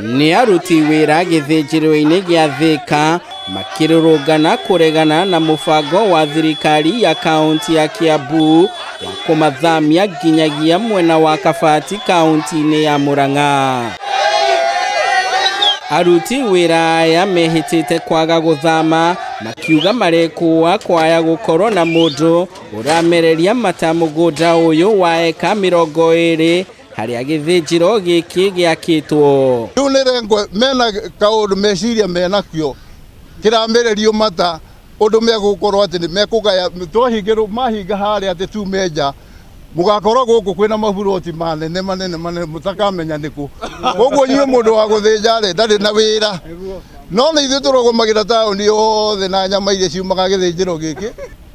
Nĩ aruti wĩra gĩthĩnjĩro-inĩ gĩa Thĩka makĩrũrũngana kũregana na mũbango wa thirikari ya kaunti ya Kiambu wa kũmathamia nginyagia mwena wa Kabati kaunti-inĩ ya Murang'a. Aruti wĩra aya mehĩtĩte kwaga gũthama makiuga marekũa kwaya gũkorwo na mũndũ ũramereria mata mũgũnda ũyũ wa eka 20 harĩa gĩthĩnjĩro gĩkĩ gĩakĩtwo. Rĩu nĩ rengwe mena kaũndũ meciria menakio kĩramererio mata ũndũ megũkorwo atĩ nĩ mekũgaya twahingĩrwo mahinga harĩa atĩ tume nja mũgakorwo gũkũ kwĩna maburoti manene manene manene mũtakamenya nĩkũ. Koguo inyuĩ mũndũ wa gũthĩnja rĩ ndarĩ na wĩra, no nĩ ithuĩ tũrũgũmagĩra taũni yothe na nyama iria ciumaga gĩthĩnjĩro gĩkĩ.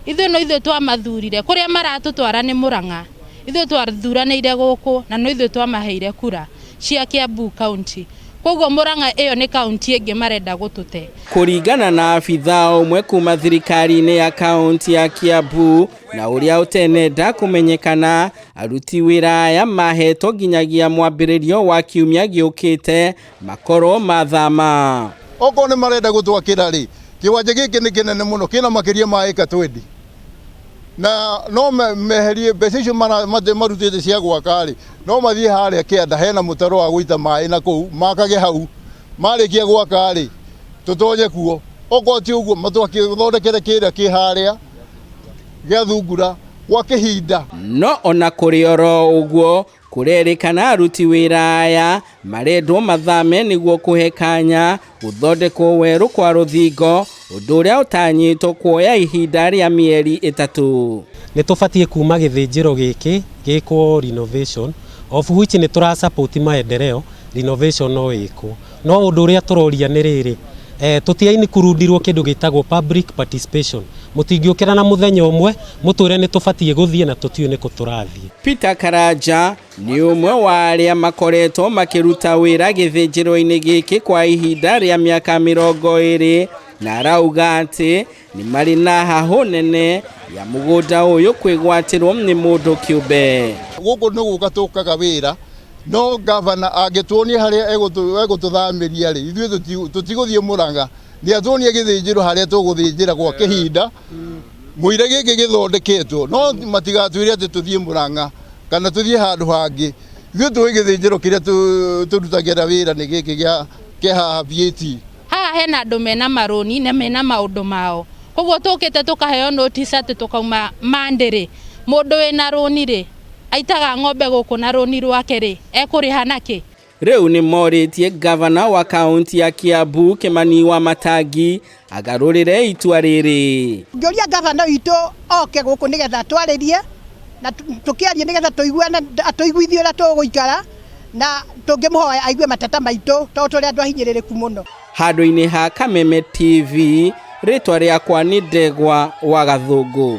Ithuĩ no ithuĩ twamathurire, kũrĩa maratũtwara nĩ Mũrang'a. Ithuĩ twathuranĩire gũkũ na no ithuĩ twamaheire kura cia Kiambu County. Koguo Murang'a ĩyo nĩ kaunti ĩngĩ marenda gũtũte. Kũringana na abithaa ũmwe kuma thirikari-inĩ ya kaunti ya Kiambu na ũrĩa ũtenenda kũmenyekana, aruti wĩra aya mahetwo nginyagia mwambĩrĩrio wa kiumia gĩũkĩte makorwo mathama. Okorwo nĩ marenda gũtwakĩra rĩ, kĩwanja gĩkĩ nĩ kĩnene mũno, kĩna makĩria ma ĩka 20. Na no meherie mbeca icio marutĩte cia gwaka rĩ, no mathiĩ harĩa kĩanda hena mũtaro wa gũita maĩ na kũu, makage hau. Marĩkia gwaka rĩ, tũtonye kuo. Okorwo ti ũguo matũthondekere kĩrĩa kĩ harĩa gĩa thungura gwa kĩhinda. No ona kũrĩ oro ũguo, kũrerĩkana aruti wĩra aya marendwo mathame nĩguo kũhe kanya gũthondekwo werũ kwa rũthingo, ũndũ ũrĩa ũtanyĩtwo kuoya ihinda rĩa mĩeri 3. Nĩ tũbatiĩ kuma gĩthĩnjĩro gĩkĩ gĩkwo renovation, of which nĩ tũra support maendeleo, renovation no ĩkwo. No ũndũ ũrĩa tũroria nĩ rĩrĩ, tũtiaini kurundirwo kĩndũ gĩtagwo public participation. Mũtingĩũkĩra na mũthenya ũmwe mũtwĩre nĩ tũbatiĩ gũthiĩ na tũtiũĩ nĩkũ tũrathiĩ. Peter Karanja nĩ ũmwe wa arĩa makoretwo makĩruta wĩra gĩthĩnjĩro-inĩ gĩkĩ kwa ihinda rĩa mĩaka 20 na arauga atĩ nĩ marĩ na hahũ nene ya mũgũnda ũyũ kwĩgwatĩrwo nĩ mũndũ kĩũmbe. Gũkũ nĩ gũka tũkaga wĩra, no gavana angĩtuonia harĩa egũtũthamĩria rĩ, ithuĩ tũtigũthiĩ Mũrang'a. Nĩ atuonia gĩthĩnjĩro harĩa tũgũthĩnjĩra gwa kĩhinda, mũira gĩkĩ gĩthondeketwo, no matigatwĩre atĩ tũthiĩ Mũrang'a kana tũthiĩ handũ hangĩ. Ithuĩ tũĩ gĩthĩnjĩro kĩrĩa tũrutagĩra wĩra nĩ gĩkĩ kĩa haha VAT. Haha hena andũ mena marũni na mena maũndũ mao. Koguo tũkĩte tũkaheo notice atĩ tũkauma Monday rĩ, mũndũ wĩna rũni rĩ, aitaga ng'ombe gũkũ na rũni rwake rĩ, ekũrĩha nakĩ? Rĩu nĩ morĩtie gavana wa kaunti ya Kiambu Kimani wa Matangi agarũrĩre itua rĩrĩ. Ngĩũria gavana witũ oke gũkũ nĩgetha twarĩrie na tũkĩarie nĩgetha tũiguane, atũiguithie ũrĩa tũgũikara na tũngĩmũhoya aigue mateta maitũ tondũ tũrĩ andũ ahinyĩrĩrĩku mũno. Handũ-inĩ ha Kameme TV, rĩtwa rĩakwa nĩ Ndegwa wa Gathũngũ.